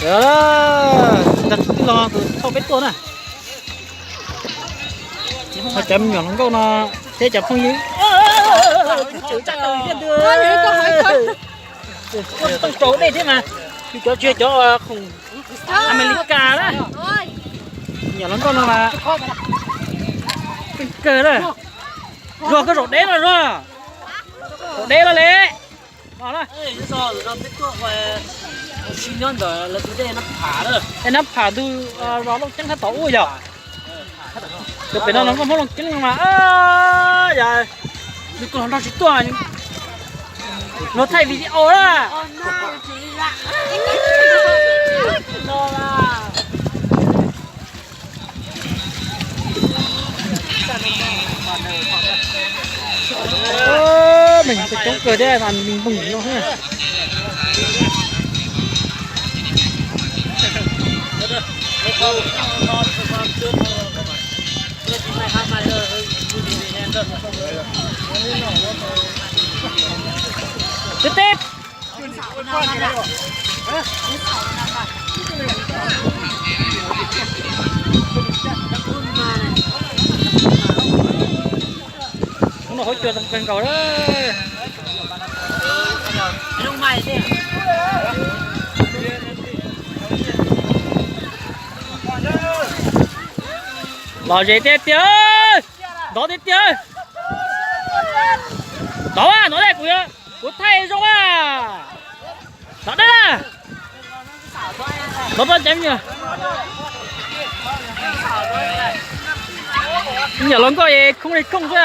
Nrog tus tij laug tus thauj peb tuaj na. Ho cov me nyuam hluas nkauj no thiab cov phooj ywg, tooj tsau dej thiab mas, cov tsis yog cov khoom Amelikas na. Nyuam hluas nkauj no mas kawg kawg na. Zuag, koj zaum deb los Zuag. Zaum deb los li. Ej, nab pham ntug zos Looj Ceeb thab tom ub yog. Cov pem no los nkauj Hmoob Looj Ceeb no mas, yog nws kuj los nrog tsis tuaj, luag thaij video na. Neeg coob kawg thiab, neeg npoog no. Tib tib. Hnub no huab cua zoo kawg nkaus lawm. Lom zem tiag tiag, ntov tiag tiag. Ntov, ntov, kuv, kuv thaij zoo a. Ntov dawb a. Ntov rau cov me nyuam. Me nyuam hluas nkauj es khoob li khoob xwb.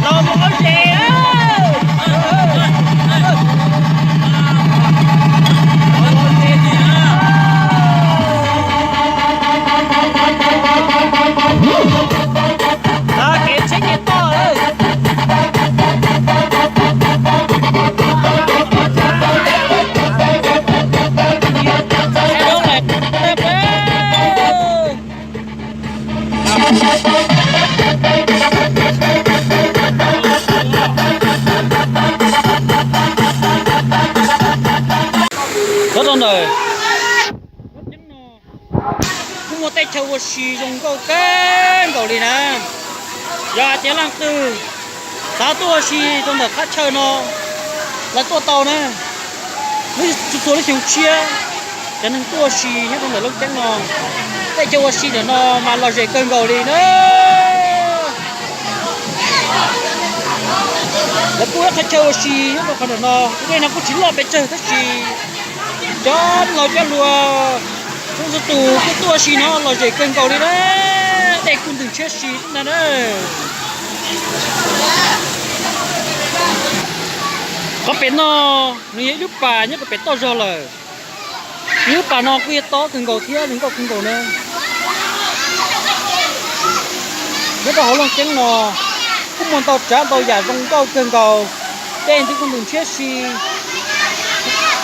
Los mus ua zes. Kev tsheb ces toj. Nyob rau ntawm kuj muaj tej chaw ua si zoo nkauj kawg nkaus li na. Yog hais tias leej twg xav tuaj ua si rau ntawm qhov chaw no, lawv tuaj tau na. Txhua txhua lub xyoo tshiab cov neeg tuaj ua si nyob rau ntawm Looj Ceeb no, tej chaw ua si ntawm no mas lom zem kawg nkaus li na. Lawv kuj ib qhov chaw ua si nyob rau qhov ntawm no, tus dej no kuj tsis loj pes tsawg tab sis cov laus cov hluas txhua txhua tus kuj tuaj ua si no lom zem kawg nkaus li na. Dej kuj ntws ntshiab si ntag na. Qhov pem no nws yog ib lub pas nyob rau pem toj zog lawm. Ib lub pas no kuj yog tob kawg nkaus thiab zoo nkauj kawg nkaus na. Nyob rau hauv Looj Ceeb no kuj muaj ntau tsav ntau yam zoo nkauj kawg nkaus. Dej ntws kuj ntws ntshiab si.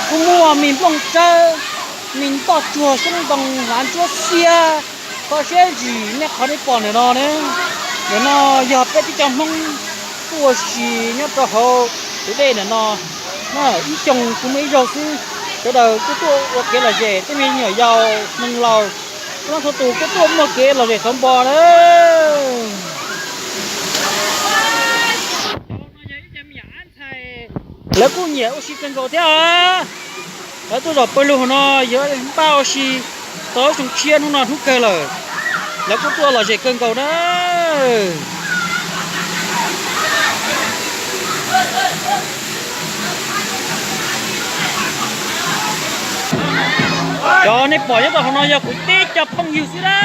Kuj muaj me nplooj tsawb, me ntoj tsuag, xyoob ntoo, hlav ntsuab xiab, kho siab zim nej qhov nej pom ntawm no na. Ntawm no yog peb tib co Hmoob tuaj ua si nyob rau hauv tus dej ntawm no. Ib xyoo kuj muaj ib zaug xwb, sawv daws kuj tuaj ua kev lom zem, tej me nyuam yaus hneev laus, txhua leej txhua tus kuj tuaj muaj kev lom zem xov npo na. Lawv kuj nyiam ua si kawg nkaus thiab os. Lawv tuaj zom pawg lug no yuav npaj ua si tau xyoo tshiab, hnub no hnub kawg lawm. Lawv kuj tuaj lom zem kawg nkaus na. Cov nej pom nyob rau hauv no yog kuv tib co phooj ywg xwb na.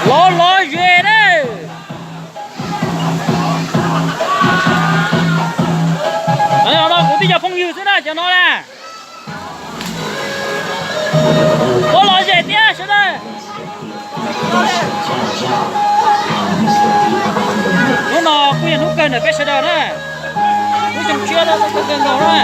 Lov lov zem na. No kuv tib co phooj ywg xwb na, cov no na. Ua lom zem thiab sawv daws. Hnub no kuj yog hnub kawg ntawm peb sawv daws na. Lub xyoo tshiab no kawg nkaus na.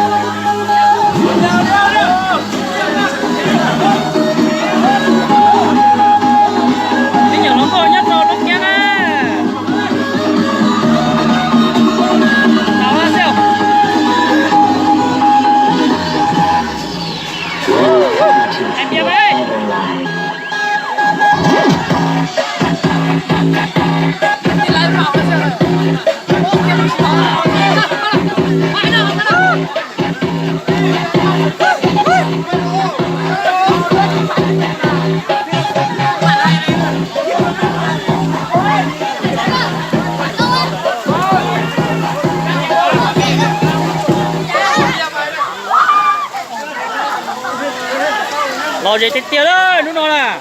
Tau ze tiag tiag lawm hnub no na.